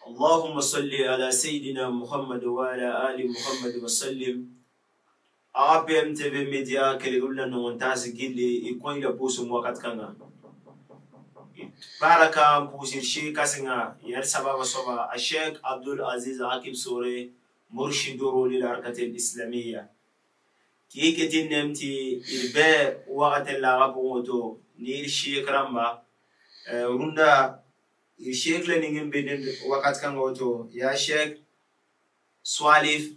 اللهم صل على سيدنا محمد وعلى آل محمد وسلم. APM TV Media kele nontas gili ikon ila pusu wakat kanga. Baraka pusir shi kasinga yar sababa soba a Sheikh Abdul Aziz Akib Sore murshiduru lil harakati al-islamiyya. Ki ketin nemti irbe wakat la rabu ni Sheikh Ramba runda Sheikh leningin bidin wakat kanga woto ya Sheikh Swalif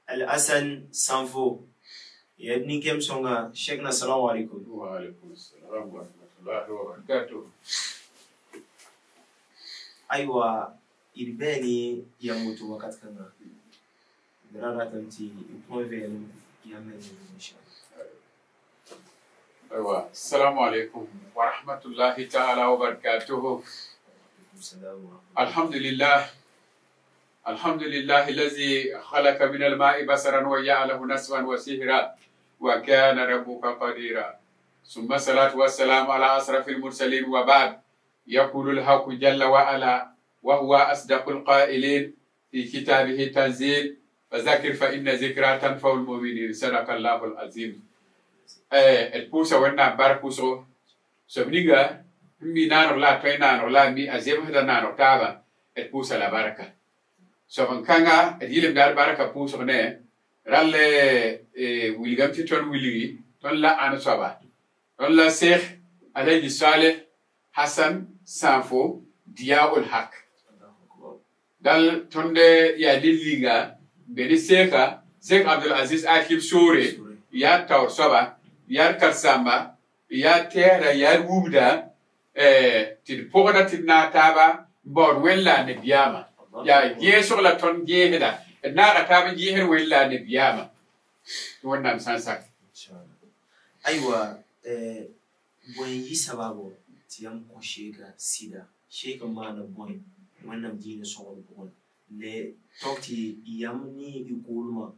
Al-Hasan Sanfo ya ibn kem songa Sheikh na assalamu alaikum. Wa alaikum assalam wa rahmatullahi wa barakatuh. Aywa irbeni ya mutu wakat kanga darara tamti iponve ya men inshallah. Aywa assalamu alaikum wa rahmatullahi ta'ala wa barakatuh. الحمد لله الحمد لله الذي خلق من الماء بصرا وجعله نسبا وسهرا وكان ربك قديرا. ثم الصلاة والسلام على أشرف المرسلين وبعد. يقول الحق جل وعلا وهو أصدق القائلين في كتابه التنزيل: فذكر فإن ذكرى تنفع المؤمنين. صدق الله العظيم. البوسة ونا باركوسو سبنيغا mi naaneg la a tõe naaneg la a mi a zemsda naaneg taaba d pʋʋsa la barka soab n kãnga d yɩlemda d barka pʋʋsg ne rall wilgame tɩ tõnd wilgi tõnd la ãn soaba tõnd la Sheikh Alhaji Saleh Hassan Sanfo Diyaul Haq dal tõnd yaa lil-linga n be ne seeka Sheikh Abdul Aziz Akib Sore yaa taoor soaba yaa d karsamba yaa tɛɛsda yaa d wubda tɩ d pʋgda tɩ d naag taaba n baood wẽn la a nabiyaamã yaa gẽesg la tõnd gẽesda d naaga taab n gẽesd wẽn la a nabiyaamã tɩ Wẽnnaam sã n sak. Aywa bõe n yɩ sababo tɩ yãmb kõ sheeka sɩda sheeka maana bõe Wẽnnaam diinã sõgd pʋgẽ le tog tɩ yãmb ne y koolmã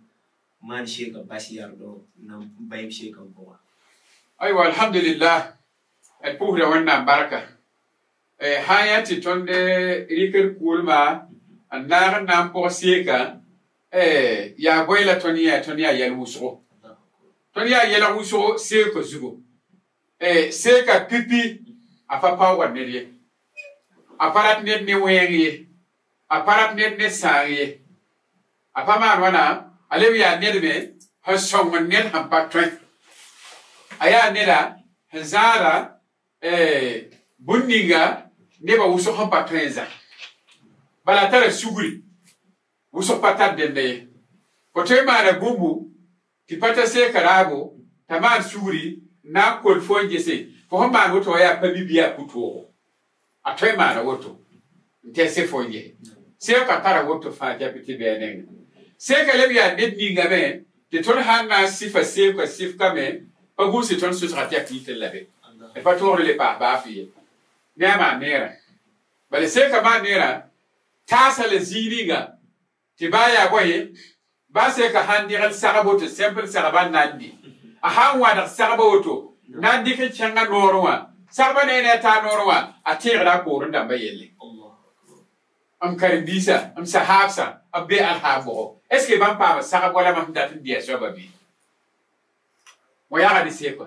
maan sheeka bas yardɔ na n baɩb sheeka n pʋga. Aywa alhamdulillah d pʋʋsda Wẽnnaam barka sã n yaa tɩ tõnd rɩkd kʋʋlmã n naag n na n pʋg seeka yaa bõe la tõnd yã tõnd yaa yɛl wʋsgo tõnd yaa yɛlg wʋsgo seeka zugu seeka pipi a pa paoogd ned ye a pa rat ned ne wẽeng ye a pa rat ned ne sãang ye a pa maan wãna a leb yaa ned me sẽn sõngd ned sẽn pa tõe a yaa neda sẽn zãada bũn ninga nebã wʋsg sẽn pa tõe n zã bala a tara sugri wʋsg pa tar dẽnda ye fo tõe n maana bũmbu tɩ pa ta seeka raabo t'a maan sugri n na n kol fo n gese fo sẽn maan woto wã yaa pa bibi yaa pʋ-toogo a tõe n maana woto n tɛse fo n gese seeka tara woto fãa tɩ tɩ bɩ a nenga seeka leb yaa ned ningame tɩ tõnd sãn na n sɩfa seeka sɩfkame pa gũus tɩ tõnd sʋsga tɩ yaa kiitr la be d pa tõogd le paas baa fɩ ye ne a maan neerã bala seeka maan neerã taasa la zĩig ninga tɩ baa yaa bõe baa seeka sãn degl sagb woto simple sagba n na n di a sãn wãdg sagba woto na n dɩk n kẽngã noorẽ wã sagba ne a taa noorẽ wã a tẽegda a poorẽ dãmbã yelle m karen-biisã m sahaabsã b be alhaam bʋgo est ce que bãmb paama sagb wala mam dat n dɩ a soaba bɩ wã yaga ne seekã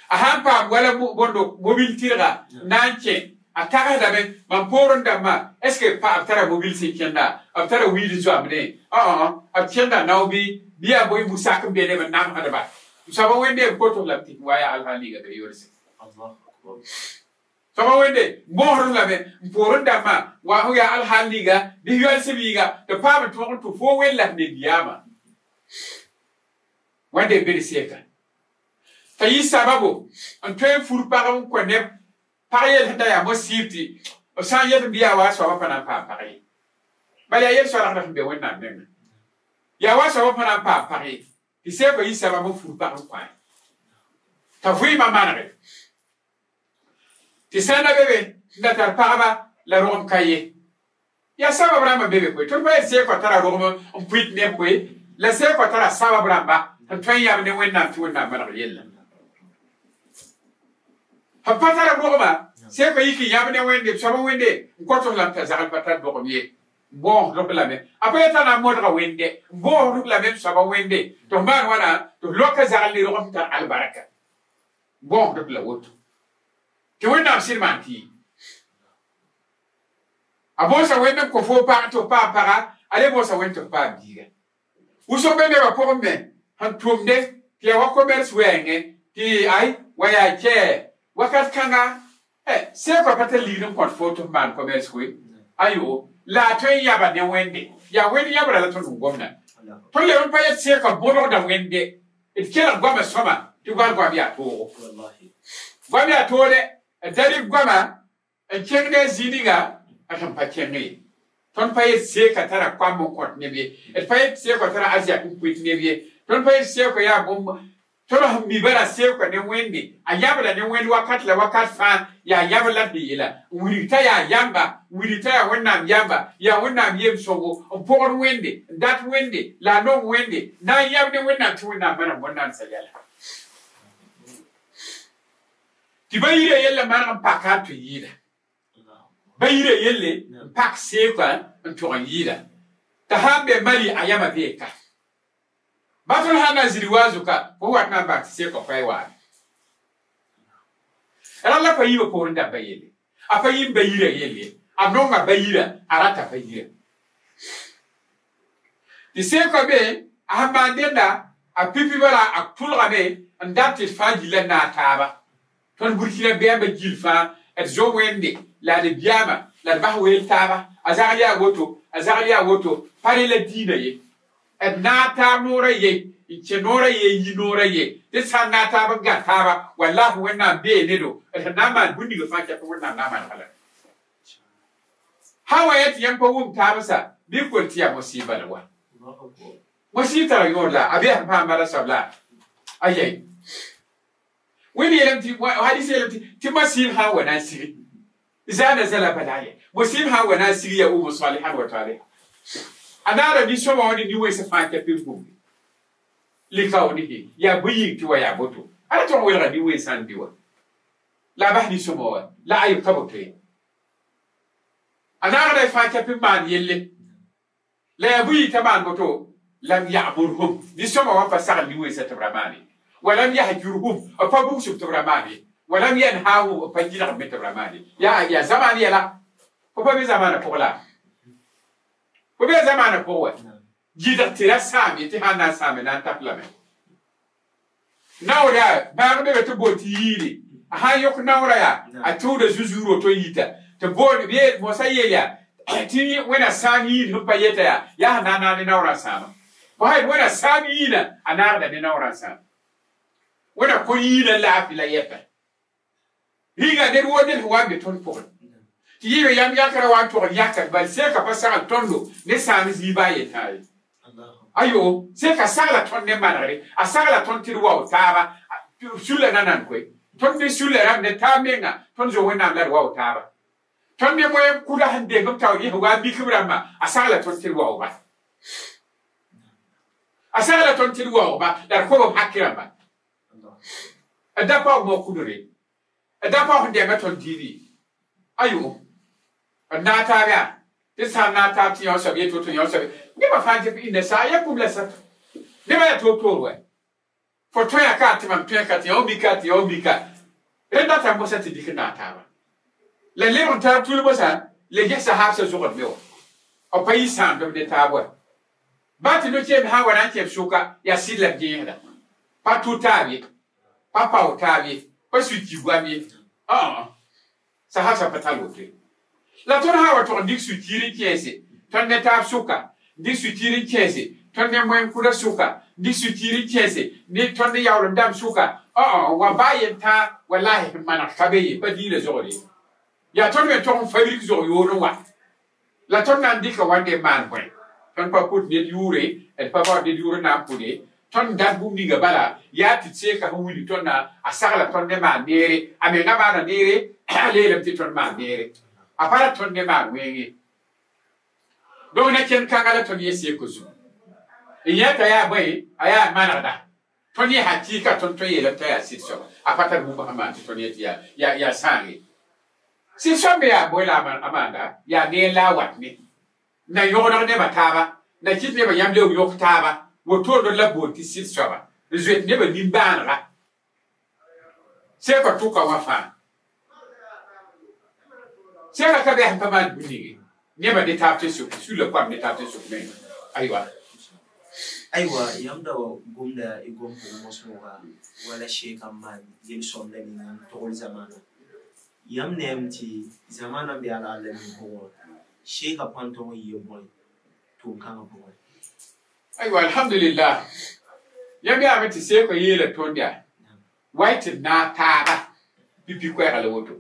a sãn paam wala bõndo mobil tɩrga na n kẽ a tagsdame mam poorẽ dãmbã est ce que pa b tara mobil sẽn kẽnda b tara wiid zoamdẽ b kẽnda nao bɩ bɩ yaa bõe bu-sak n be neb n namsdba soaba wẽnde b kotos lame tɩ wa yaa alhaal ninga be yolse soaba wẽnde moosd lame n poorẽ dãmbã wa fo yaa alhaal ninga bɩ yolsb yĩnga tɩ paam n tõog n tʋ fo wẽn la nebiyaamã wẽnde b be d seeka t'a yɩ sababo n tõe n fur pag n kõ neb pag yel sẽn da yaa mo-sɩɩb tɩ b sã n yet n bɩ yaa wa soabã pa na n paam pag ye bala yaa yel-soalgdã sẽn be Wẽnnaam nengẽ yaa wa soabã pa na n paam pag ye tɩ seekã yɩ sabab n fur pag n kõ t'a vɩɩmã manege Tɩ sã n na be be n da tar pagba la rogem ka ye yaa sabab rãmba be be koe tõnd pa yet seekã tara rogem n pʋɩt neb koe la seekã tara sabab rãmba n tõe n yam ne Wẽnnaam tɩ Wẽnnaam maneg yella sẽn pa tara rogma seekã yik n yãb ne Wẽnde b soab Wẽnde n kõt f lame t'a zagl pa tar dogem ye n bõosd lame a pa yeta na n modga Wẽnde n bõosd lame b soaba Wẽnde tɩ f maan wãna tɩ f loka zagl ne rogem tar albarka bõosd la woto tɩ Wẽnnaam sɩd maan tɩ a bõosa Wẽnd n kõ fo pag tɩ f paam paga a le bõosa Wẽnd tɩ f paam biiga wʋsg be nebã pʋgẽ me sẽn tʋmde tɩ yaa wa commerce wɛɛngẽ tɩ ay wa yaa kɛɛ wakat kãnga seekã pa tar ligd n kõt fo tɩ f maan commerce koe ayo la a tõe n yaba ne Wẽnde yaa Wẽnd yãbra la tõnd n gomda tõnd leb n pa yet seekã bõdgda Wẽnde d kelg goamã sõma tɩ goam goam yaa toogo goam yaa toode d da rɩk goamã n kẽng ne a zĩig ninga a sẽn pa kẽng ye tõnd pa yet seekã tara koam n kõt neb ye d pa yet seekã tara arzɛk n pʋɩt neb ye tõnd pa yet seekã yaa bũmb tõnd sẽn mi bala seekã ne Wẽnde a yãbda ne Wẽnd wakat la wakat fãa yaa yãbr la d sẽn yeela n wilg t'a yaa yãmba n wilg t'a yaa Wẽnnaam yãmba yaa Wẽnnaam yem-sõngo n pʋgd Wẽnde n dat Wẽnde la a nong Wẽnde na n yãb ne Wẽnnaam tɩ Wẽnnaam maneg bõn-naandsã yɛla tɩ ba yirã yella maneg n paka n tɩ yɩɩda ba yirã yelle n pak seekã n tʋg n yɩɩda t'a sã n be Mali a yãma bee ka ba tõnd sã n na n zĩri wa zʋka fo wat na n bãng tɩ seekã koɛɛ waame rala la pa yiibã poorẽ dãmba yelle a pa yĩm ba yirã yelle a nonga ba yirã a rata pa yirã tɩ seekã me a sẽn maan dẽnda a pipi bala a tʋlgame n dat tɩ d fãa gilla naag taaba tõnd Burkina bɛɛmbã gill fãa d zo Wẽnde la d biaama la d bas weel taaba a zagl yaa woto a zagl yaa woto pa re la diinã ye d naag taab noorã ye n kẽ noorã ye n yi noorã ye tɩ d sã n naag taab n gã taaba wallahi Wẽnnaam bee nedo d sẽn na n maan bũmb ninga fãa kɛp Wẽnnaam na n manega la sã n wa yẽ tɩ yãmb pa wʋm taabsã bɩ kol tɩ yaa mosiiba la wa mosiib tara yõod la a bee sẽn paam bala soab la ayai Wẽnd yeelame tɩ hadis yeelame tɩ masiib sã n wa na n sigi iza nazala balaya mosiib sã n wa na n sig ya umu salihan wa taliha a naara nin-sõma wã ne nin-wẽnsã fãa kɛp n gũmde likaoonihi yaa bõe yĩng tɩ wa yaa boto ala tõg n welga nin-wẽnsã n be wa la a bas nin-sõma wa la ayb ka boto ye a naagda y fãa kɛp n maan yelle la yaa bõe yĩng t'a maan boto lam ya'murhum nin-sõma wã pa sagl nin-wẽnsã tɩ b ra maane walam yahjurhum b pa bugsb tɩ b ra maane walam yanhahum b pa yɩlg me tɩ b ra maane yaa zamaan yɛla fo pa be zamaanã pʋg la fo bee zamaanã pʋg wa gɩdg tɩ ra sãam ye tɩ sã n na n sãame na n tap lame naoor yaa maag be tɩ bool tɩ yiide a sã n yõk naoorã yaa a tʋʋda zu-zuur woto yita tɩ bool yeel mosã yeel yaa tɩ Wẽnna sãam yiid sẽn pa yeta yaa yaa sẽn na n naag ne naoorã n sãama fo sã yet Wẽnna sãam yiinã a naagda ne naoorã n sãam Wẽnna kõ yiinã laafɩ la yɛpa rĩnga ned woo ned sẽn wa n be tõnd pʋgẽ tɩ yɩɩbe yãmb yãkrã wa n tʋg n yãkd bal seekã pa sagl tõndo ne sãam zĩig baa yetãa ye ayo seekã sagla tõnd ne manegre a sagla tõnd tɩ d wao taaba sulla na nan koe tõnd ne sulla rãmb ne taab menga tõnd zo Wẽnnaam la d wao taaba tõnd ne moyen kʋda sẽn deng b taoor yẽs wa n mikb rãmbã a sagla tõnd tɩ d waooba a sagla tõnd tɩ d waoogba la d kob b hak rãmba d da paoog mao kudre d da paoog n denga tõnd diini ayo d naag taab yaa tɩ sã n naag taab tɩ yão soab yeto tɩ yão soab nebã fãa tɩ inda saa ya kum la sato nebã yaa toor-toor wa fo tõe ka tɩ mam tõe ka tɩ yão mika tɩ yão mika rẽnd data mosã tɩ dɩk n naag taaba la lebg n tar tul mosã le gesa habsã zʋgd me wa b pa yɩ sãamdb ne taab wa ba tɩ no-keem sã n wa na n kẽb sʋka yaa sɩd la b gẽesda pa tʋ taab ye pa pao taab ye pa suki goam ye sa habsã pa tall woto ye la tõnd sã n wa tʋg n dɩk sukiir n kẽese tõnd ne taab sʋka dɩk sukiir n kẽese tõnd ne moyen-kʋda sʋka dɩk sukiir n kẽese ne tõnd ne yaoolem dãmb sʋka wa baa yen-tãa walahi sẽn maneg ka be ye pa diinã zogr ye yaa tõnd me tog n fabrik zog yoor n wa la tõnd na n dɩka wãnde n maan bõe tõnd pa pʋt ned yʋʋre d pa baood ned yʋʋr n na n pʋde tõnd dat bũmb ninga bala yaa tɩ d seeka sẽn wilg tõndã a sagla tõnd ne maan neere a menga maana neere A leelame tɩ tõnd maan neere a pa ra tõnd ne maan wẽnge donc na kẽnd kãnga la tõnd yẽ seko zugu n yẽta yaa bõe a yaa manegda tõnd yẽ hakɩɩka tõnd tõe yeelame t'a yaa sɩd soaba a pa tar bũmb sẽn maan tɩ tõnd yẽ tɩ yaa sãang ye sɩd soab me yaa bõe la a maanda yaa neer la a wat ne na yõgeneg nebã taaba na kɩt nebã yãmb leoog yõk taaba wotoro la bool tɩ sɩd soaba n zoet nebã nimbãanega seka tʋka wã fãa seka ka bɩ sẽn pa maan bũmb ninge nebã ne taab tɩ suk sulla koam ne taab tɩ suk menga aywa. Aywa, yãmb da wa gomda y gom pʋgẽ mosmoga wala sheeka n maan yel-sõmda ninga n togl zamana yãmb neem tɩ zamana n be ala nin pʋgẽ wã sheeka pãn tõg n yɩ bõe tʋʋm-kãngã pʋgẽ? Aywa, alhamdulillah, yãmb yaame tɩ seeka yeela tõnd yaa wa y tɩ naag taaba pipi koɛɛga la woto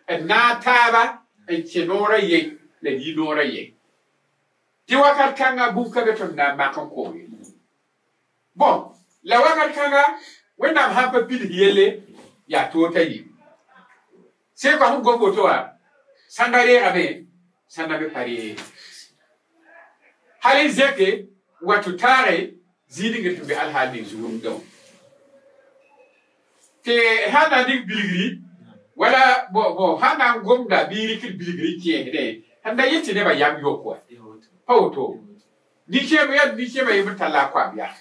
d naag taaba n kẽ noorã ye la d yi noorã ye tɩ wakat kãnga bũmb ka be tõnd na n mak n koog ye. Bon, la wakat kãnga Wẽnnaam sãn pa pids yelle yaa toor t'a yi sẽn kõ sẽn gom woto wã sãnda reegame sãnda me pa reeg hal n zẽke wa tɩ taage zĩig tɩ be alhaal ning zugumdã wã tɩ sãn na n dɩk bilgri wala bon sãn na n gomda bɩ rɩkd bilgri kẽesdẽ sẽn da yet tɩ nebã yam yok wa pa woto nin-kẽem yaa nin-kẽemã yembr tall a koam yaa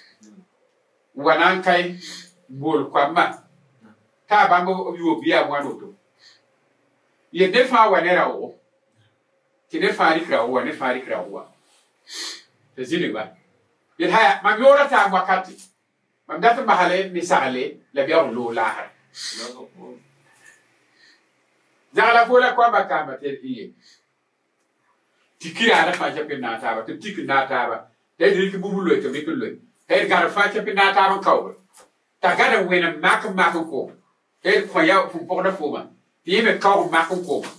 n wa na n kae n bool koambã t'a a bãmb b yoob yaa wãn woto yet ned fãa wa ne raoogo tɩ ned fãa rɩk raoog wa ned fãa rɩk raoog wa t'a zĩnigba yet haya mam yoora taam wakate mam dat n basale ne sagle la bɩ b loog laasra zagla fo la koambã kamba tɩ ye tɩ kiraada fãa chap n naag taaba tɩ b tik n naag taaba t'a d rɩk bũmb loe tɩ b rɩk n loe t'a d gãd fãa chap n naag taab n kaoogre t'a gãd n wẽnem mak n mak n koom t'a d kõ ya fũm pɔgda fooma tɩ yẽ me kaoog mak n kooma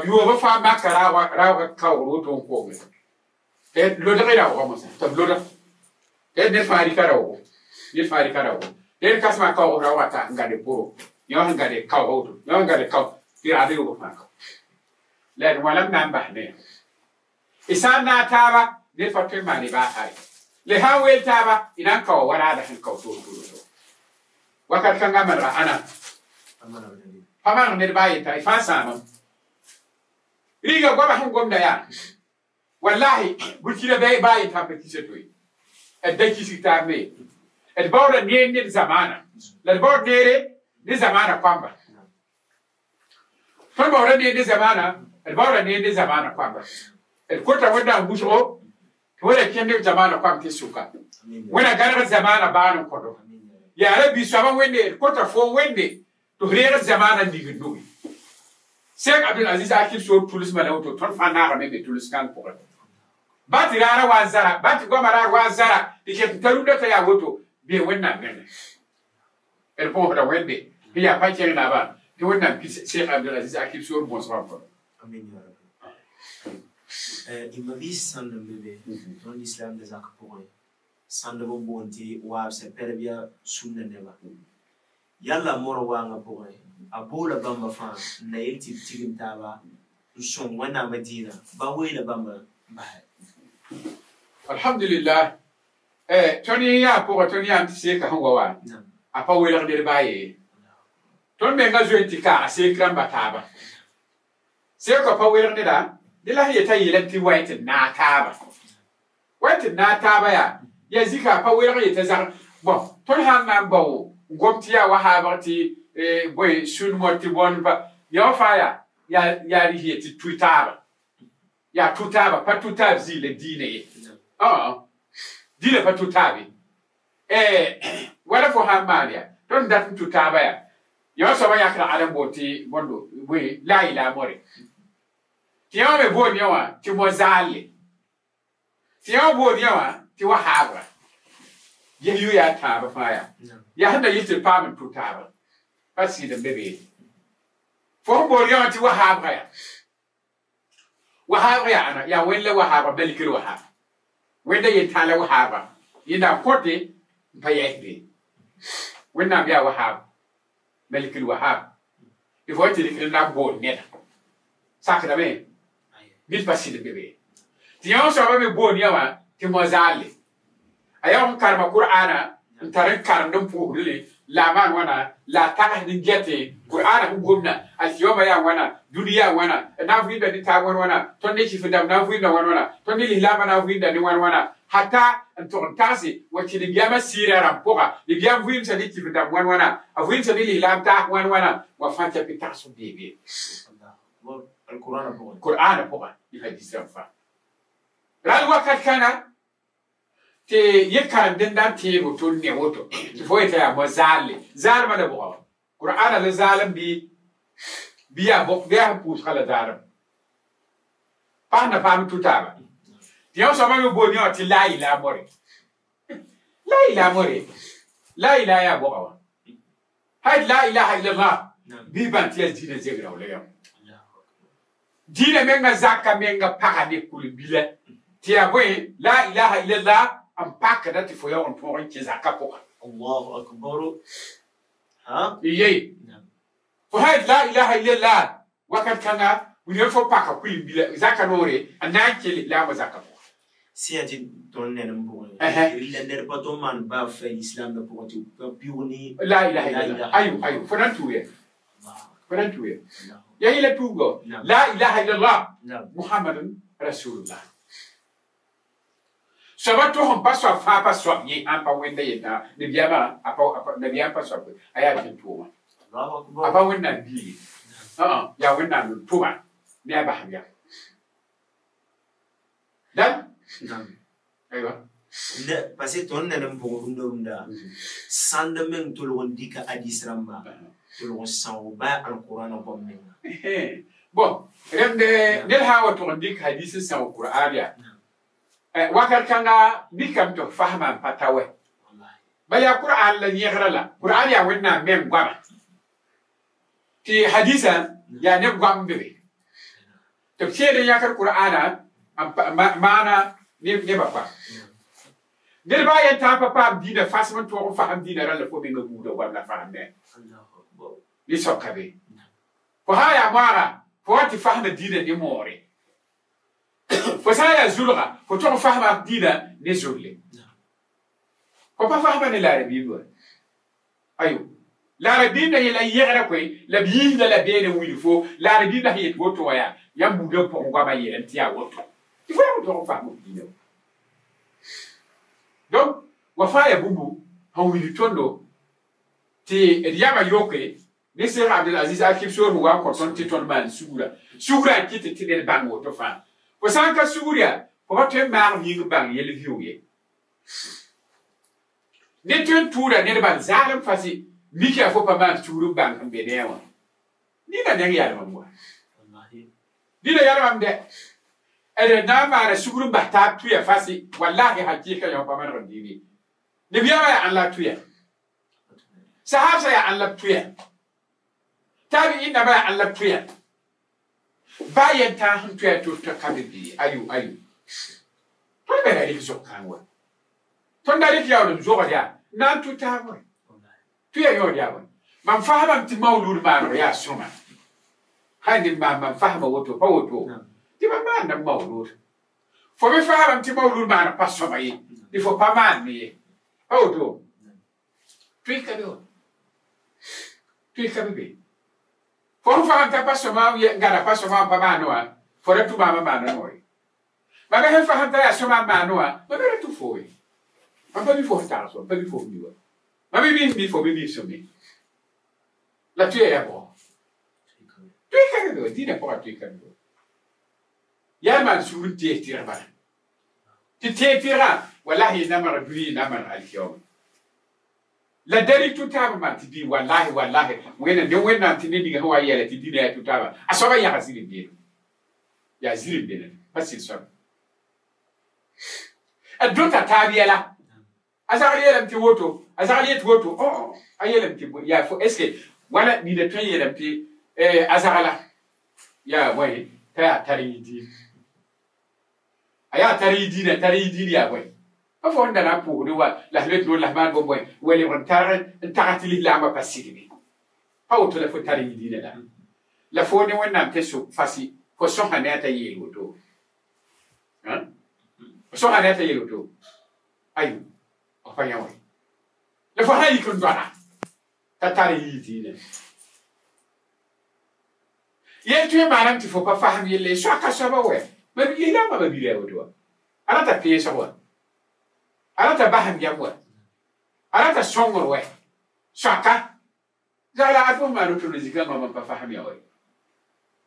b yoobã fãa maka raoogã kaoogr woto n koomre t'a d lodg y raoogã mosã tɩ b lodg t'a d ned fãa rɩka raoogo ned fãa rɩka raoogo t'a d kasmã kaoog raoogã t'a n gãd poro yẽ wã sẽn gãd kaoog woto yẽ wã sẽn gãd kaoog tɩ raada yoobã fãa kao la d wãlam na n bas ne y sã n naag taaba ned pa tõe n maan y baasare la sã n weel taaba y na n kao wa raada sẽn kao toor toor wakat kãngã manega ãna pa maneg ned baa yeta y fãa sãamam riiga goama sẽn gomda yaa wallahi burkina baa yeta pa kisa toe d da kisg taab me d baooda neer ned zamana la d baood neere ne zamana koamba tõnd baooda neer ne zamana d baooda neer ne zamana koamba d kota Wẽnnaam wʋsgo tɩ wẽna kẽnd zamana koam tɩ sʋka wẽna gãneg zamana baan n kõdo yaa ra bi-soabã wẽnde d kota fo wẽnde tɩ f reegd zamana nigd nugi Sek Abdul Aziz Akib Soor tulismã la woto tõnd fãa naagame be tuls kãng pʋgẽ ba tɩ raara wa n zara ba tɩ goamã raar wa n zara tɩ ket n ta rũndã t'a yaa woto bee Wẽnnaam nengẽ d põosda Wẽnde tɩ yaa pa kẽng naabã tɩ Wẽnnaam pis Sek Abdul Aziz Akib Soor bõsgã n kõdo. Amin ya rabbi. Y mabiis sãnd n be be tõnd lislaamdã zak pʋgẽ sãndb n boond tɩ waabsã pɛrb yaa sũnna neba yalla mora waangã pʋgẽ a boola bãmba fãa n na yel tɩ b tigim taaba n sõng Wẽnnaamã dĩinã ba weela bãmba n basɛ. Alhamdulillah, tõnd yẽ yaa pʋgã tõnd yaam tɩ seeka sẽn wa wã a pa welg ned baa ye tõnd menga zoe tɩ kaaga seek rãmba taaba seekã pa welg neda dẽ la sẽn yeta yeelame tɩ wa y tɩ naag taaba wa y tɩ naag taaba yaa yaa zika a pa welg yeta zag bon tõnd sãn na n bao n gom tɩ yaa wa haabg tɩ bõe sũn-mot tɩ bõnd pa yã wã fãa yaa yaa rɩs ye tɩ tʋ taaba yaa tʋ taaba pa tʋ taab zĩig la diinã ye dĩinã pa tʋ taab ye wala fo sãn maan yaa tõnd dat n tʋ taaba yaa yã wã soabã yãkra ad n boond tɩ bõndo bõe la y la a more tɩ yã wã me boond yã wã tɩ mo-zaalle tɩ yã wã boond yã wã tɩ wa haabra ges yʋ yaa tãabã fãa yaa yaa sẽn da yɩl tɩ d paam n tʋ taaba pa sɩd n be be fo sẽn boond yã wã tɩ wa haabga yaa wa haabg yaa ãna yaa Wẽnd la wa haabga malikr wa haab Wẽnda yentãag la wa haabga yẽnda n kõte n pa yɛs be Wẽnnaam yaa wa haab malikr wa haab Il faut tɩ rɩk na bool neda sakdame nid pa sɩd be be tɩ yõ soabã me boon yã wã tɩ mo zaalle a yaa n karema qur'ana n tar n karemd n pʋʋsdle la a maan wãna la a tagsd n gɛtẽ qur'ana sẽn gomda alkiyoma yaa wãna dũni yaa wãna na n vɩɩmda ne taab wãn wãna tõnd ne kɩf dãmb na n vɩɩmda wãn wãna tõnd ne lislaambã na n vɩɩmda ne wãn wãna hata n tʋg n tagse wa tɩ libyãmã sɩɩrã rãmb pʋga libyãm vɩɩmsa ne kɩf dãmb wãn wãna a vɩɩmsa ne lislaam taas wãn wãna wa fãa tɩ pɩ tags n beebe qur'ana pʋga ne hadis rãmb fãa ral wakat kãnga tɩ yẽ karem-dẽnda n tẽed woto n ne woto tɩ fo yeta yaa mo zaalle zaalmã la bʋga wã qur'ana la zaalem bɩ yaa bɩ yaa sẽn pʋʋsga la zaalem paas na paam tʋ-taaba tɩ yõ soabã me boon yã wã tɩ la ila more la ila more la ila yaa bʋga wã hay la ilaha illallah bɩ bãn tɩ yaa dĩinã zegra la yã dĩinã menga zaka menga paga ne kul-bila tɩ yaa bõe la ilaha illallah n pakda tɩ fo yaoog n tõog n kẽ zaka pʋga Allahu akbar ha ye fo sã yet la ilaha illallah wakat kãnga wilg fo paka kul-bila zaka noore n na n kell lislaambã zaka pʋga sẽn yaa tɩ tõnd ned n pʋgẽ rɩla ned pa tõnd maan baa fa islam la pʋgẽ tɩ pa pɩʋg ne la ilaha illallah ayo ayo fo na n tuuya fo na n tuuya yaa yẽla tuugo la ilaha illallah muhammadun rasulullah soaba tosẽn pa soab fãa pa soab yẽ ãn pa wẽnda yetã nabiyaamã nabiyaam pa soab a yaa tɩ n tʋʋma a pa wẽnnaam biige yaa wẽnnaam n tʋma ne a basem yaa dan aywa parce que tõnd ned n pʋgẽ rũndã rũndã sãnd meng tolg n dɩka hadis rãmba tolg n sãoog baa alqurana goam menga bon rẽmde ned sã n wa tʋg n dɩk hadis n sãoog qur'an yaa wakat kãnga mikame tɩ f fasma n pa ta wɛ bala yaa qur'an la yẽgrã la qur'an yaa wẽnnaam meng goama tɩ hadisã yaa neb goam n be be tɩ b teed n yãkd qur'ana maana nebã pa ned baa yen tã pa paam dĩinã fasem n tõog n fasem dĩinã rã la fo menga buudã goam la fasem ne ne soka be fo sã n yaa moaga fo wa tɩ fasma dĩinã ne moore fo sã n yaa zulga fo tog n fasma dĩinã ne zulle fo pa fasma ne laarabiib wa ayo laarabiibdã yẽla n yẽgra koe la b yiisda la beene n wilg fo laarabiibdã sẽn yet woto wã yaa yãmb buudã pʋgẽ goamã yeelame tɩ yaa woto tɩ fo yaa tog n fasm f dĩinã donc wa fãa yaa bũmbu sẽn wilg tõndo tɩ d yama yoke ne Cheikh Abdelaziz Akib Soor wa n kõ tõnd tɩ tõnd maan sugra sugrã n kɩt tɩ ned bãng woto fãa fo sã n ka sugr yaa fo pa tõe n maag yĩng bãng yel-vɩʋ ye ne tõe n tʋʋda nedbã zaalem fasɩ mik yaa fo pa maan sugr n bãng n be ne a wã nina neng yalmam wa nina yalmam dɛ d na n maana sugr n bas taab tʋya fasɩ wallahi hakɩɩka yõ pa maneg n dɩɩb ye nabiyaamã yaa ãn la tʋya sahabsã yaa ãn la b tʋya tabi'in naba yaa ãn la b tʋya baa yen tã sẽn tʋya tɩ ka be bɩ ayo ayo tõnd me ra rɩk zog-kãng wa tõnd da rɩk yaoolem zogd yaa na n tʋ taab wã tʋya yõod yaa wã mam fasmame tɩ maoolud maaneg yaa sõma sã ned maan mam fasma woto pa woto tɩ pa maanda maoolud fo me fasmame tɩ maoolud maaneg pa sõma ye tɩ fo pa maand ye pa woto tʋɩ ka be wa tʋɩ ka be be fo sẽn fasm t'a pa sõma n gãda pa sõma n pa maane wã fo ra tʋ maamã maana noore mam me sẽn fasm t'a yaa sõma n maane wã mam me ra tʋ fo ye mam pa mi fo sẽn tags wa pa mi fo mi wa mam me mi fo me mi sõme la tʋya yaa bɔ tʋɩ ka be wa dĩinã pʋgã tʋɩ ka be wa yaa maan sugr n tees tɩrg bala tɩ tee tɩrgã wallahi namg dũni namg alkiyoma la dari tʋ taabã maan tɩ dĩin wallahi wallahi wẽnna ne wẽnnaam tɩ ned ninga sẽn wa yɛla tɩ dĩnã yaa tʋ-taabã a soabã yaga zĩrim beene yaa zĩrim beene pa sɩd soaba d dota taab yɛla a zagl yeelame tɩ woto a zagl yet woto a yeelame tɩ yaa fo est ce que wala nina tõe n yeelame tɩ a zagla yaa bõe t'a yaa tar yĩ diin a yaa tar yĩ diinã tar yĩ diin yaa bõe pa fo n da na n pʋʋsd wa la f let noor la f maan bõn bõe wa lebg n targ n tags tɩ lislaambã pa sigme pa woto la fo tar yĩ diinã la La fo ne wẽnnaam tɩ sʋk fasi fo sõsa ne a t'a yeel woto fo sõsa ne a t'a yeel woto ayo f pa yã wã la fo sã n yik n doada t'a tar yii dĩinã yel tõe n maaname tɩ fo pa fasem yelle soaka soaba wɛ ma yeelama ba bira woto wa a rata peesg wa a rata basem yam wa a rata sõngr wɛ soaka zagla a fo maan woto zikãngã mam pa fasem ya wɛ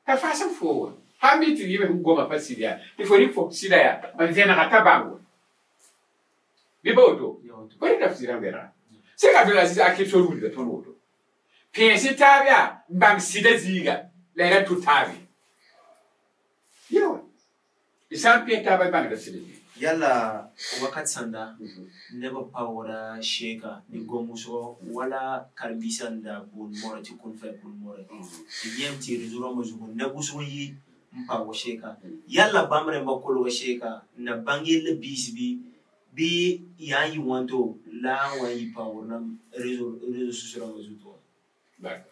t'a fasem fo wa sã n mi tɩ yɩ sẽn goma pa sɩd yaa tɩ fo rɩk fo sɩda yaa n vẽnega t'a bãng wa bɩ ba woto fo rɩta f sɩdã vẽnega sẽn Abdulaziz Akib sor wilga tõnd woto pẽes taab yaa n bãng sɩda zĩiga la y ra tʋ taabe yewa d sã n pẽes taaba bãngda sɩda zĩiga. Yala wakat sanda neba pawra sheka ni gomuso wala karbisa nda bun mora ti kun fa kun mora ti yem ti rizuro mo zugo ne busu yi mpa wo sheka yalla bamre makolo wo sheka na bangi le bisbi bi ya yi wanto la wa yi pawra na rezo rezo susura mo zuto. D'accord.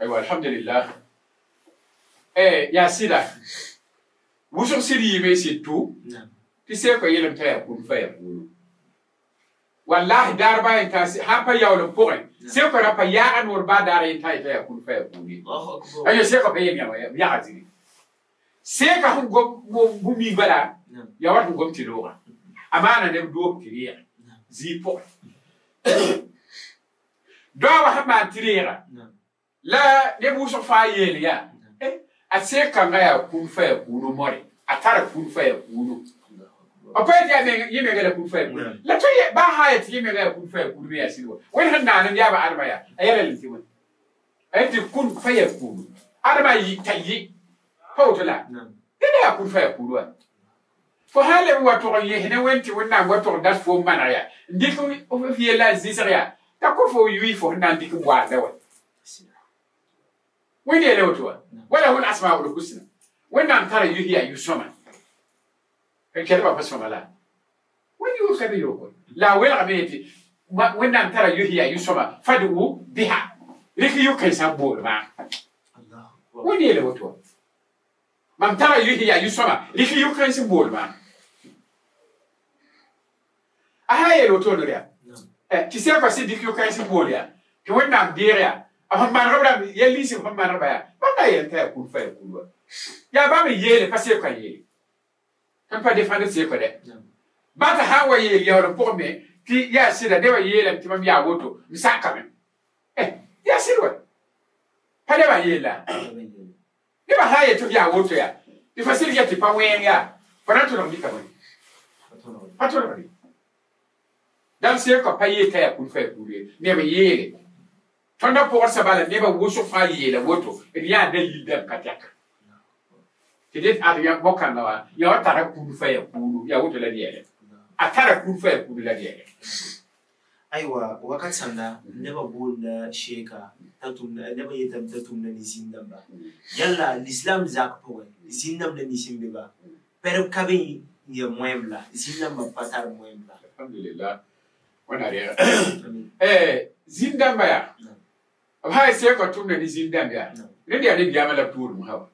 Aywa, alhamdulillah. Ya sida wusug sɩd yiime sɩd tʋ tɩ sɛka yeelame t'a yaa kun fa yaa kuno wallahi daar ba yen t'a sãn pa yaool n pʋgẽ sɛka ra pa yaaga noor baa daar yen t'a yeta yaa kun fa yaa kuno ye ayo sɛka pa yem yaga zĩni sɛka sẽn gom bũmb bala ya wat n gom tɩ looga a maana neb doog tɩ reega zĩig pʋgẽ daoã wa sẽn maan tɩ reega la neb wʋsg fãa yeel yaa a sɛkãngã yaa kun fa yaa kuno more a tara kun fa yaa kuno a pa yetɩ yaa yẽ menga la kun fa yaa kuno la tõe baa sã n yetɩ yẽ menga yaa kun fa yaa kuno me yaa sɩd wa wẽnd sẽn naan n yaaba adma yaa a yɛla le tɩ wẽn a yetɩ kun fa yaa kuno adma t'a yɩ pa woto la dẽnda yaa kun fa yaa kuno wa fo sã n leb n wa tʋg n yẽs ne wẽnd tɩ Wẽnnaam wa tʋg dat fo n maneg yaa n dɩk f yella n zɩsg yaa t'a kõ fo yʋɩ fo sẽn na n dɩk n waanda wa wẽnd yeela woto wa wala hul asmaul husna Wẽnnaam tara yus yaa yu-sõma n kelba pa sõma la wẽnd yʋʋs ka be yooko la a welgame yetɩ Wẽnnaam tara yus yaa yu-sõma fad'u biha rɩk yʋ-kãensã n bool maam wẽnd yeela woto wa mam tara yus yaa yu-sõma rɩk yʋ-kãens n bool maam a sã n yeel wotone yaa tɩ sɛka sẽn dɩk yʋ-kãens n bool yaa tɩ Wẽnnaam deeg yaa a sẽn manegb rãmb yɛl nins sẽn manegba yaa bãmb na yeel t'a yaa kun fa yaa kun wa yaa bãmb n yeele pa sɛka n yeele tõnd pa defãnd sɛka dɛ ba t'a sã n wa yeel yaool n pʋgẽ me tɩ yaa sɩda nebã yeelame tɩ mam yaa woto m sakame yaa sɩd wa pa nebã n yeella nebã sã n yet tɩ f yaa woto yaa tɩ fa sɩd ya tɩ pa wẽeng yaa fo na n tõdg dɩka bõe pa tõdgde dãmb sɛka pa yeel t'a yaa kun fa yaa kun ye neb n yeele tõndã pʋgdsa bala nebã wʋsg fãa yeela woto d yaa dalil dãmb ka tɛka tɩ det ad yã bõkãngã wã yã wa tara kun fa yaa kuunu yaa woto la d yɛɛlɛ a tara kun fa yaa kuunu la d yɛɛlɛ. Aywa wakat sanda neba boonda sheka t'a tʋmda neba yetame t'a tʋmda ne zĩn-dãmba yalla l'islam zak pʋgẽ zĩn-dãmb la nins n be ba pɛrb ka be n ya moẽm la zĩn-dãmbã pa tar moẽm la. Alhamdulillah, wẽnna reega zĩn-dãmbã yaa b sã n sɛka tʋmda ne zĩn-dãmb yaa rẽnd yaa ne biyaamã la tʋʋlem sã wa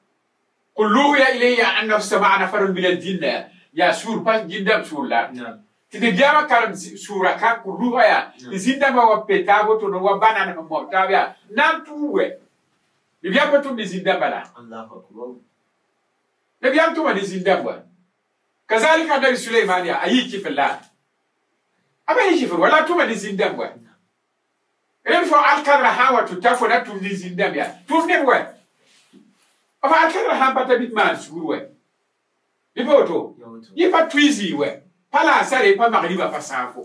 qul luhiya ilayya annahu istama'a nafarun min al-jinna yaa suur pa zĩn-dãmb suur la tɩ nijaamã karem sʋʋra ka qul luha yaa tɩ zĩn-dãmbã wa pe taab woto wa bãnan sẽn mob taab yaa na n tuug wɛ nibiyaam pa tʋm ne zĩn-dãmbã la nibiyaam tʋma ne zĩn-dãmb wa kazalika nabi Suleyman yaa a yɩ kɩfr la a pa yɩ kɩfr wa la a tʋma ne zĩn-dãmb wa rẽnd fo alkadra sã n wa tɩ ta fo na tʋm ne zĩn-dãmb yaa tʋm neb wɛ f alkadra sãn pa t'a bɩ maan suur wɛ bɩ pa woto yẽ pa tʋɩ zĩig wɛ pa laasare pa magriba pa sãafo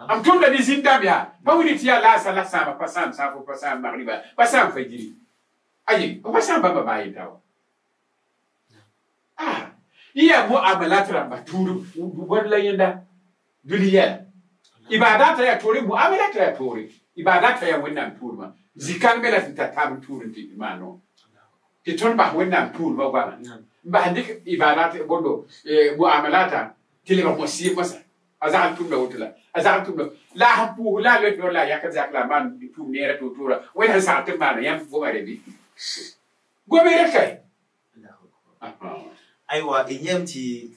m tʋmda ne zĩn-dãmb yaa pa wilg tɩ yaa laasa la sãama pa sãam sãafo pa sãam magriba pa sãam fajiri aye pa sãam bãmba baa yeta wa yẽ yaa muamalat rãmba tuud bõd la yẽnda dũni yɛla ibadata yaa toore muamalata yaa toore ibadata yaa Wẽnnaam tʋʋlmã zikãng me la tɩ ta taab n tʋʋd n tɩ maano tɩ tõnd bas Wẽnnaam tʋʋlmã goama n bas dɩk ibadat bõndo muamalata tɩ lebg mosɩɩb mosã a zag n tʋmda woto la a zag n tʋmda la a sẽn pʋʋs la a loet noor la a yak zak la a maan tʋʋm neerã to-toora wẽnd sẽn sag tɩ b maana yãmb vʋma re bɩ Gomere kai. Aiwa inyamti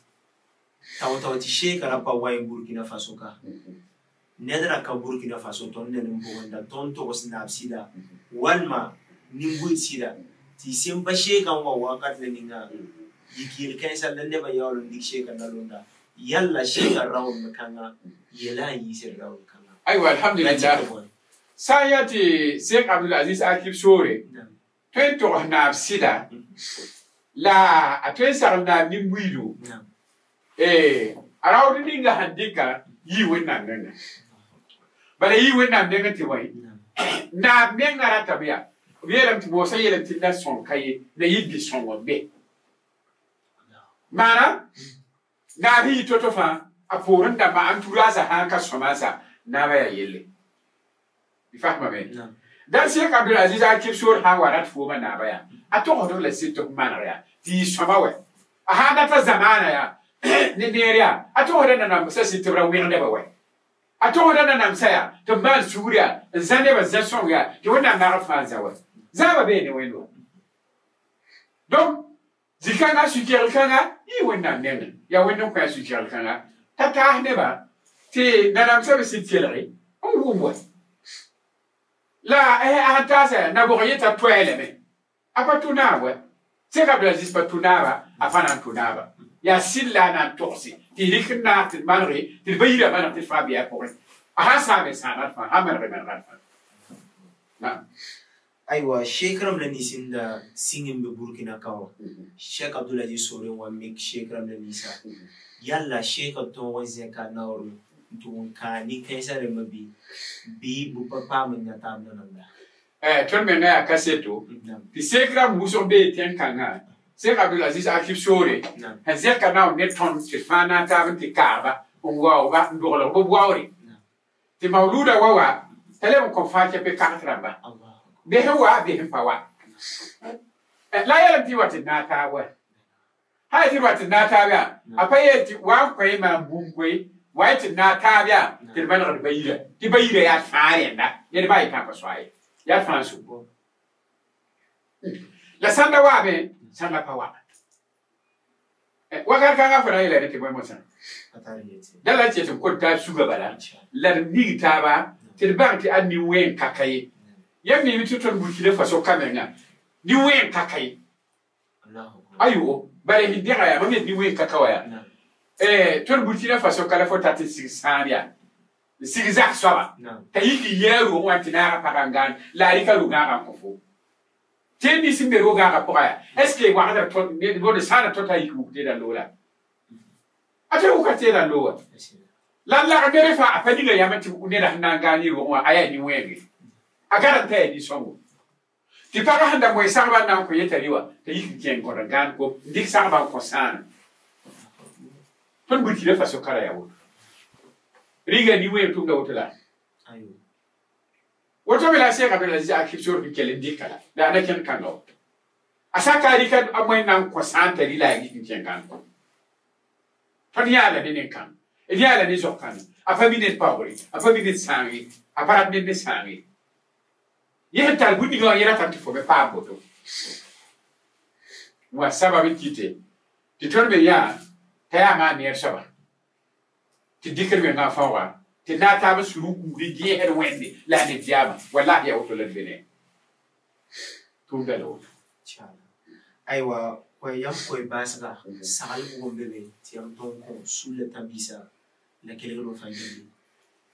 tawtaw ti shekara pa wayin Burkina Faso ka. Nedra ka Burkina Faso ton ne mbonda ton to snap sida walma nimbu sida ti simba sheka wa wakat le ninga yikil kaisa la neba yawlo ndik sheka nalonda yalla sheka rawon makanga yela yisir rawon kanga. Aiwa alhamdulillah. Sayati Sheikh Abdul Aziz Akib Sore twen to na sida la atwen sarna nimbuidu arawdi ninga handika yi wenna nenga bala yi wenna nenga ti way na menga ratabia yelam ti bosa yelam ti na son kaye na yiddi son wobbe mana na bi toto fa aporan da ma anturaza hanka somasa na ba ya yelle ifahma me dan Sheikh Abdul Aziz Akib Sore ha warat fo ma na ba ya ato la sito mana ya ti soma we aha data zamana ya ne neria ato hoda na namsa sitibra wende ba we ato hoda na namsa ya to man suria zane ba zason ya to wona na rafa za we zaba be ne wendo donc zikanga sukir kanga i wona nene ya wendo kwa sukir kanga tata ne ba ti na namsa be sitilri on wo la ata sa na bo yeta toile me apa tunawe Sheikh Abdul Aziz pa tunaba afana tunaba ya silla na torsi ti rikna ti manri ti bayira man ti fa biya ko aha sa me sa na fa ha man man fa na. Aiwa shekram la nisinda singin be Burkina kawo Sheikh Abdul Aziz Sore wa mik shekram la nisa yalla Sheikh to wa zeka nawru to ka ni kaisa re mabi bi bu papa mun na tam na na ton me na kaseto ti shekram muso be ten kanga Sheikh Abdul Aziz Akib Sore hazeka na ne ton ti fana ta ti kaba ngwa wa ndolo bo bwawri ti mauluda wawa tele ko fa ke pe kartramba be wa be pa wa la yala ti wati na ta wa ha ti wati na ta ya apaye ti wa kwai ma bungwe wa ti na ta ya ti ban ra bayira ti bayira ya fare nda ne ba ita pa swai ya fa su la sanda wa be sanda pa wa wakar kanga fara ila ne ti boy mosa dala ce ko ta suga bala la ni ta ba ti ba ti anni wen kakaye yammi mi tuton Burkina Faso kamenga ni wen kakaye ayo bare hindira ya mami ni wen kakawaya ton Burkina Faso kala fo tati sigsania sigzak soba tayiki yeru wantinara parangan la rika lugara kofo teni simbe roga ga poya est-ce que wa ton ne bo de sana tota yiku de da lola ate u ka te da lola la la ga fa afani ga yamati ne da nangani ro wa aya ni wenge agara te ni songo ti para handa mo sarba na ko yetariwa te yiku ken ko gan ko ndik sarba ko sana ton Burkina Faso kala yawo riga ni wenge tunga wotela ayo woto bela Sheikh Abdul Aziz Akib Sore kele ndikala da na ken kango asaka rika amoy nan ko santa ri la gi ken kan ko ton yala ne kan e yala ne zokkan afa mi ne pawri afa mi ne sangi aparat ne ne sangi ye tal bundi go yera tanti fo be pa boto wa sababi kite ti ton be ya taya ma ne saba ti dikir me na fawa ti na ta ba suru ku di her wende la ne diama wallahi ya woto la bene tunda lo inshallah. Aiwa ko yam ko basga sagal ko bebe ti yam ton ko sulle tabisa la kele ro fangeli.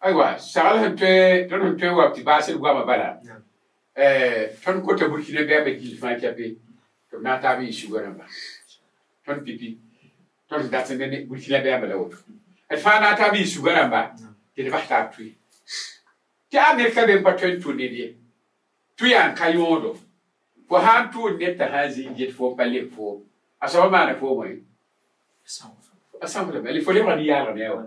Aiwa sagal hante ton hante wa ti basel gwa bala ton ko te Burkina be be gil fa kape to na ta bi shugara ba ton pipi ton dat ne Burkina be be la woto el fa na ta bi shugara ba ti ba ta tui ti Amerika be pa ton tu ne die tui an kayodo fo han tu ne ta hazi jet fo palle fo aso ma na fo moy asam la le fo le ma ni yara ne wa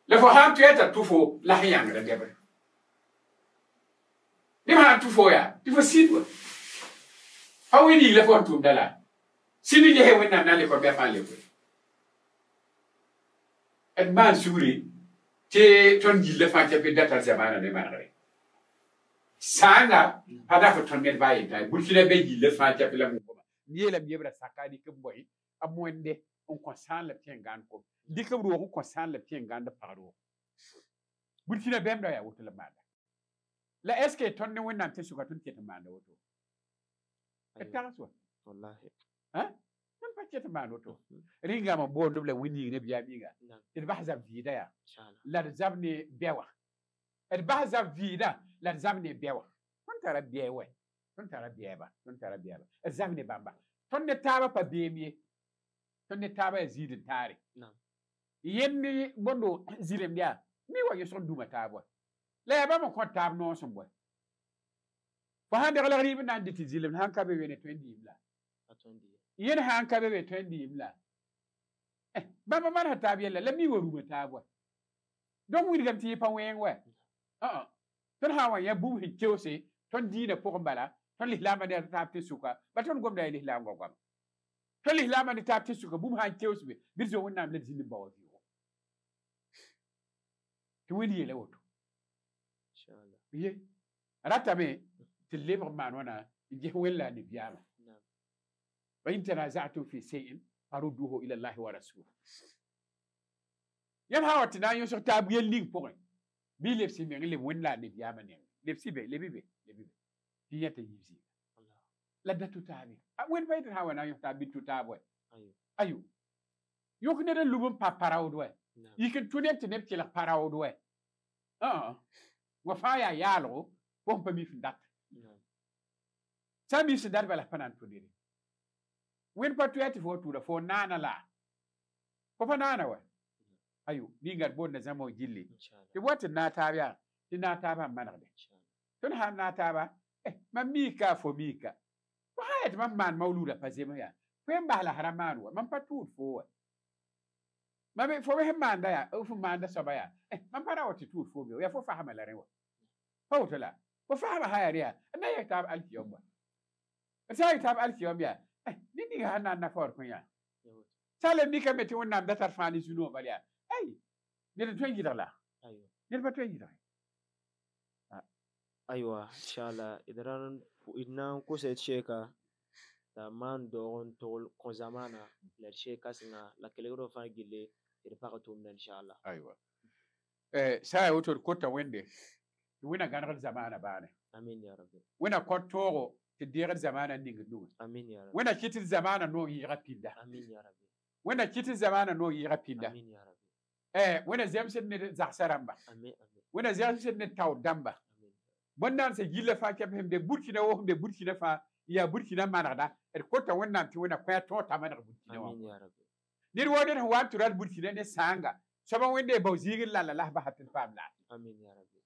le fo han tu eta tu fo la yang la debre ni ma tu fo ya ti fo sidwa fa wi ni le fo tu dala sini je he wenna na le ko be fa le ko et man suri te ton gille fa ke be data zamana ne man re Sãanga pa dat tõnd ned baa yeta Burkina be yilla fãa tɛp la mugma n yeelame yebra saka dɩk n boe a moende n kõ sãan la b tẽ n gãnd kom dɩk b roog n kõ sãan la b tẽ n gãnd b pag roog Burkina bɛmda yaa woto la maanda la est ce que tõnd ne Wẽnnaam tɩ sʋka tõnd ket n maanda woto d tags wa Wallahi. Tõnd pa ket n maan woto rĩngame n boond b la wĩn yĩng ne biyaam yĩnga tɩ d bas zab vɩɩda yaa la d zab ne bɛ wã d bas zab vɩɩda la d zab ne bɛ wã tõnd tara bɛ wɛ tõnd tara bɛɛba tõnd tara bɛɛba d zab ne bãmba tõnd ne taabã pa beem ye tõnd ne taabã yaa ziid n taare yẽnd bõndo zĩremd yaa mi wa yõsg n dũma taab wa la yaa bãmb n kõt taab noos n bɔe fo sãn degl rɩɩb n na n dɩ tɩ zɩlem sãn ka be wene tõe n dɩɩm la yẽd sãn ka be be tõe n dɩɩm la bãmb mansa taab yɛlla la mi wa rũmã taab wa donc wilgame tɩ yẽ pa wẽeng wɛ tõnd sã n wa yã bũmb sẽn keoose tõnd diinã pʋgẽ bala tõnd lislaambã ne taab tɩ sʋka ba tõnd gomda yaa lislaam goama tõnd lislaambã ne taab tɩ sʋka bũmb sã n keoos be bɩ d zoe Wẽnnaam la d zĩnd n bao vɩʋʋgo tɩ Wẽnd yeela woto ye ratame tɩ d lebg n maan wãna n ges Wẽnd la a nibiyaamã wa in tanazatum fi shay'in farudduhu ila Allahi wa rasul yãmb sã n wa tɩ na n yõsg taab yel ning pʋgẽ bɩ y lebs y meng leb Wẽnd la a nibiyaamã nengẽ lebs y be leb y be leb y be tɩ yã t'a yiib zĩiga la da tʋ taabe Wẽnd pa yetɩ sã n wa na n yõs taab bɩ tʋ taab wɛ ayo yõk ned n lub n pa paraood wɛ yik n tʋ neb tɩ neb kelg paraood wɛ wa fãa yaa yaalgo fo sẽn pa mi sẽn dat sã n mi sẽn dat bala pa na n tʋ nere Wẽnd pa tʋ tɩ fo wa tʋʋda fo naana la fo pa naana wɛ ayo ninga d boonda zãma wã gilli tɩ b wa tɩ naag taab yaa tɩ naag taabã n manegde tõnd sã n naag taaba mam miika fo miika fo sã n yaa tɩ mam maan maoluda pa zems yaa fo n bas la sra maan wa mam pa tʋʋd fo wa mam fo sẽn maanda yaa f maanda soaba yaa mam pa ra wa tɩ tʋʋd fo be yaa fo fasma la rẽ wa pa woto la fo fasma sã yaa rẽ yaa n na yɛs taab alkiyom wa d sã n yɛs taab alkiyom yaa ned ninga sãn na n na faoor kõ yaa sã n le mikame tɩ Wẽnnaam da tar fãa ne zu-noog bal yaa ay ned n tõe n yɩlg la ned pa tõe n yɩlge. Aywa, inshallah idran idnan kosa sheka la man dogon tol ko zamana la sheka singa la kelegro fa gille ir pa tumna inshallah. Aywa, saa woto kota wende wẽna gãnegd zamana baane. Amin ya rabbi. Wẽna kõt toogo tɩ deegd zamana ning nugẽ. Amin ya rabbi. Wẽna kɩt zamana noog yɩɩga pĩnda. Amin ya rabbi. Wẽna kɩt zamana noog yɩɩga pĩnda. Amin ya rabbi. Wẽna zemsd ne zagsã rãmba. Amin amin. Wẽna zemsd ne taood dãmba. Bõn-naandsã gilla fãa kɛp sẽn be Burkina wo sẽn be Burkina fãa yaa Burkina manegda d kota Wẽnnaam tɩ Wẽnna kõ a tõog t'a maneg Burkina wã. Amin ya rabbi. Ned woo ned sẽn wa n tʋ rat Burkina ne sãanga soaba Wẽnde bao zĩig n lalla la s basa tɩ d paam laafɩ. Amin ya rabbi.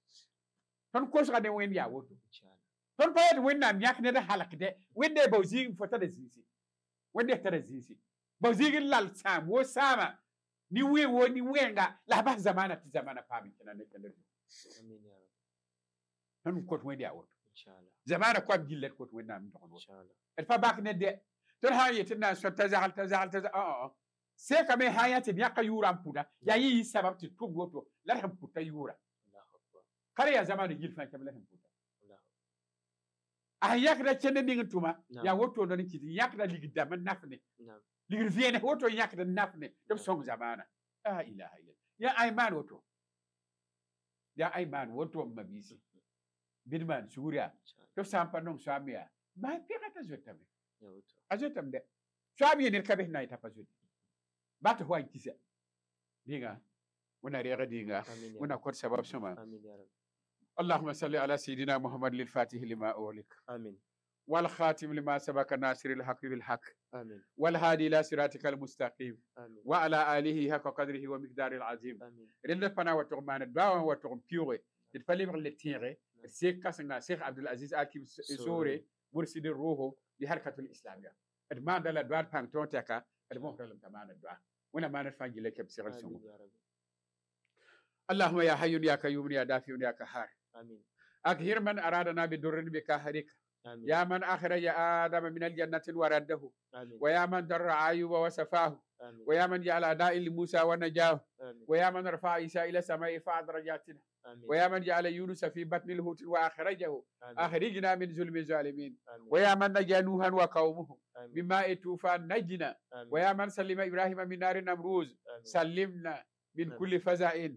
Tõnd kosga ne Wẽnd yaa woto. Inshallah. Tõnd pa yet Wẽnnaam yãk ned n halkdɛ Wẽnde bao zĩig fo tara zĩisi Wẽnde tara zĩisi bao zĩig n lal sãam wo sãama ni wẽ wo ni wẽnga la s bas zamana tɩ zamana paam n kẽna ne kẽndr zugu. Amin ya rabbi. Tõnd n kot Wẽnd yaa woto. Inshallah. Zamana koam gilla d kot Wẽnnaam n dogd woto. Inshallah. D pa bak ne dɛ tõnd sã n yet tɩ d na n sõ t'a zagl t'a zagl t'a zagl sekame sã n yaa tɩ d yãka yʋʋra n pʋda yaa yɩ yɩ sabab tɩ tʋm woto la d sẽn pʋta yʋʋra Allahu akbar. ka yaa zamana yil fãa kɛm la sẽn pʋta Allahu a sẽn yãkda kẽnd ning n tʋma Naam. yaa woto n kɩt n yãkda ligd dãmb n naf ne Naam. ligd vẽeneg woto n yãkd n naf ne tɩ b sõng zamana la ilaha illallah yaa ay maan woto yaa ay maan woto n mabiisi bɩ d maan sugr yaa Inshallah. tɩ f sã n pa nong soaam yaa maa pẽga t'a zoetame Ya woto. a zoetame dɛ soaam yẽ ned ka bes na n yetã pa zoete ba tɩ fo wa n kisa dĩnga Wẽnna reeg dĩnga Amin ya Wẽnna rabbi. kõt sabab sõma. Amin ya rabbi. اللهم صل على سيدنا محمد للفاتح لما أغلق Amin. والخاتم لما سبق ناصر الحق بالحق Amin. والهادي إلى صراطك المستقيم Amin. وعلى آله حق قدره ومقداره العظيم. Amin. رند فنا وتغمان دعوة وتغم بيوري تفلي بغل تيغي السيك كاسنا الشيخ عبد العزيز آكي سوري مرشد الروح لحركة الإسلامية ما دل دوار بانتون تكا المهر لم تمان الدعاء وانا ما نرفع لك بصيغ السمو. Amin ya rabbi. اللهم يا حي يا قيوم يا دافع يا قهار Amin. أكثر من أرادنا بدر بكهرك. Amin. يا من أخرج آدم من الجنة ورده. Amin. ويا من در أيوب وصفاه. Amin. ويا من جعل أداء لموسى ونجاه. Amin. ويا من رفع عيسى إلى السماء فأدرجاتنا. ويا من جعل يونس في بطن الحوت وأخرجه، أخرجنا من ظلم الظالمين. ويا من نجا نوحا وقومه من ماء الطوفان، نجنا. ويا من سلم إبراهيم من نار النمروز، سلمنا من كل فزع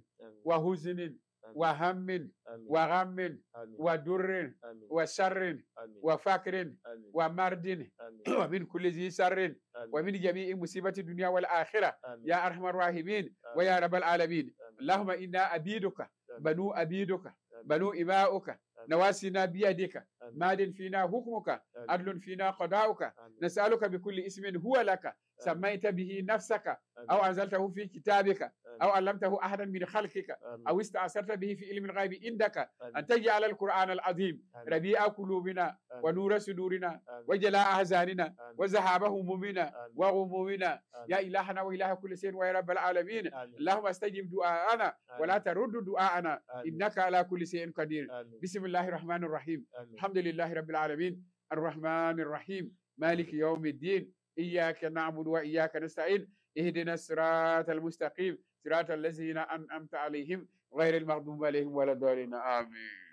وحزن وهم وغم وضر وشر وفقر ومرض ومن كل ذي شر ومن جميع مصيبة الدنيا والآخرة، يا أرحم الراحمين ويا رب العالمين. اللهم إنا عبيدك بنو عبيدك بنو إماؤك، نواصينا بيدك، ماض فينا حكمك، عدل فينا قضاؤك. نسألك بكل اسم هو لك سميت به نفسك أو أنزلته في كتابك أو علمته أحدا من خلقك أو استأثرت به في علم الغيب عندك، أن تجعل القرآن العظيم ربيع قلوبنا ونور صدورنا وجلاء أحزاننا وذهاب همومنا وغمومنا، يا إلهنا وإله كل شيء ويا رب العالمين. اللهم استجب دعاءنا ولا ترد دعاءنا، إنك على كل شيء قدير. بسم الله الرحمن الرحيم. الحمد لله رب العالمين، الرحمن الرحيم، مالك يوم الدين، إياك نعبد وإياك نستعين، اهدنا الصراط المستقيم، صراط الذين أنعمت عليهم غير المغضوب عليهم ولا الضالين، آمين.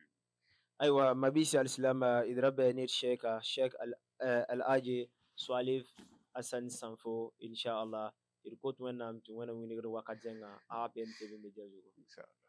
Ayiwa, mabisi alsilama, idrabe ne sheka Sheikh Al-Aji Swalif Hassan Sanfo, inshallah irkot wẽnnaam tɩ wẽna wilgr wakat zẽnga a pen tɩ b me zugu. Inshallah.